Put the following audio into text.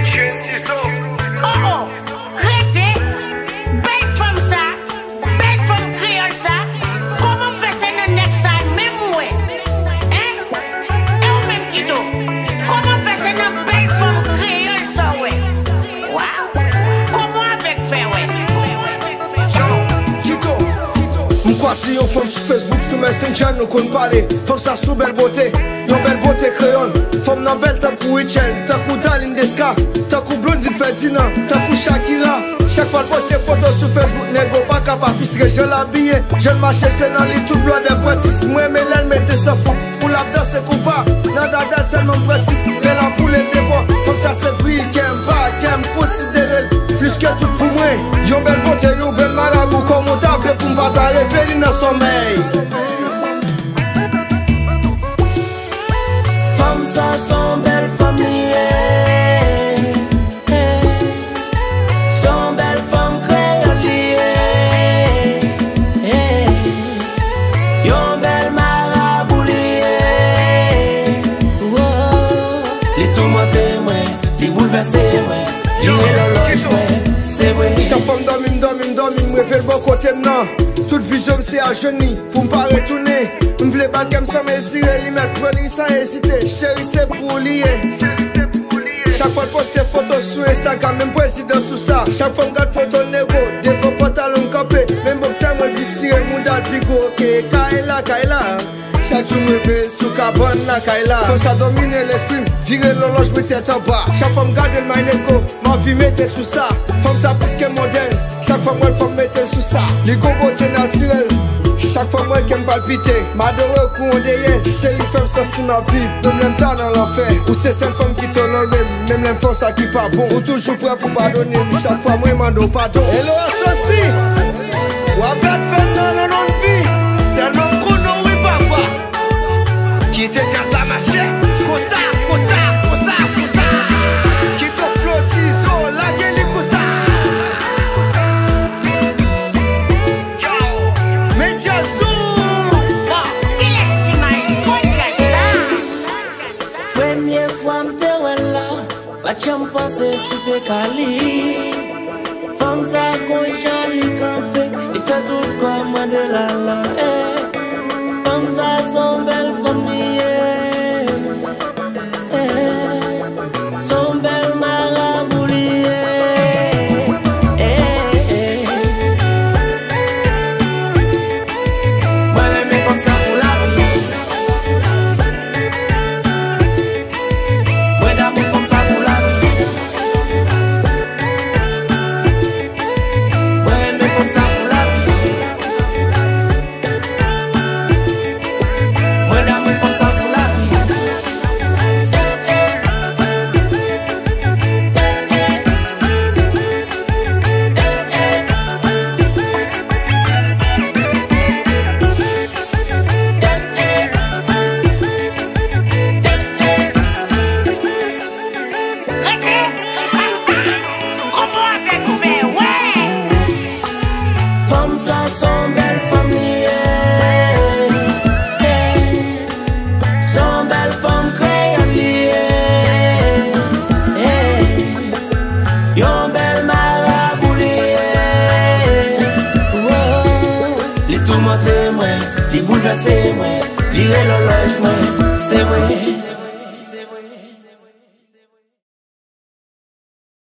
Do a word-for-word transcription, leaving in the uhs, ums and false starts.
Oh, oh, rete! Bèl fanm sa, bèl fanm kreyòl sa, kòman fè se nan nèg sa menm ou wè? Hein? E ou menm Kito, kòman fè se nan bèl fanm kreyòl sa w wè? Waw! Kòman avèg fè wè? Kito, m kwasi yon fanm sou Facebook, sou Messenger nou konn pale. Fanm sa sou bèl bote, yon bèl bote kreyòl. Fanm nan bèl tankou Rachel, tankou Darline Desca, tankou Blondine Ferdinand, tankou Shakira. Chak fwa l poste foto sou Facebook, nèg yo pa ka pa fistre. Jan l abiye, jan l mache, se nan li tout blòdè pran tis. M renmen lè l mete san fouk. Pou l ap danse konpa nan dada sèlman m pran tis. Lè l ap boule devan fanm sa se pri kè m ba, kè m konsidere l plis ke tout pou mwen. Yon bèl bote, yon bèl marabou, kòman w ta vle pou m pa ta reve li nan sòmèy? Fanm sa se yon bèl fanm li ye. Se yon bèl fanm kreyòl li ye. Yon bèl marabou li ye. Li toumante mwen, li boulvèse mwen, vire lòlòj mwen, se vre. Chak fwa m dòmi, m dòmi, m dòmi, m reve l bò kote m nan. Tout vizyon m se al jwenn li pou m pa retounen. M vle ba l kè m san mezire, li mèt pran li san ezite. Cheri, se pou ou li ye. Chak fwa l poste foto sou Instagram, menm prezidans ou sa. Chak fwa m gad foto nego, devan pantalon m kanpe. Menm bòksè mwen visire, mouda l pi gwo ke Kayla, Kayla. Chak jou m reve sou kabann lakay la. Fanm sa domine lespri m, vire lòlòj mwen tèt anba. Chak fwa m gade l may neko, m anvi mete sou sa. Fanm sa plis ke modèl. Chak fwa m wè l fò m mete l sou sa. Li gon bote natirèl. Chak fwa m wè kè m palpite. M adore kou yon deyès. Se li fè m santi m ap viv. Menm lè m ta nan lanfè. Ou se sèl fanm ki tolere m. Menm lè m fè w sa ki pa bon. Ou toujou prè pou padone m. Chak fwa mwen mande w padon. Hello Asosi. W ap gad fanm nan nan non vi. Sèlman m konnen w wi papa. Kite djaz la mache. Konsa, konsa, konsa, konsa. Kito Flo Tizo, lage li konsa. Yo, men djaz ou. Bon, kilès ki maestro djaz la? Premye fwa m te wè l la, pa t janm panse si te ka li. Fanm sa gon jan li kanpe, li fè tout kò mande lala.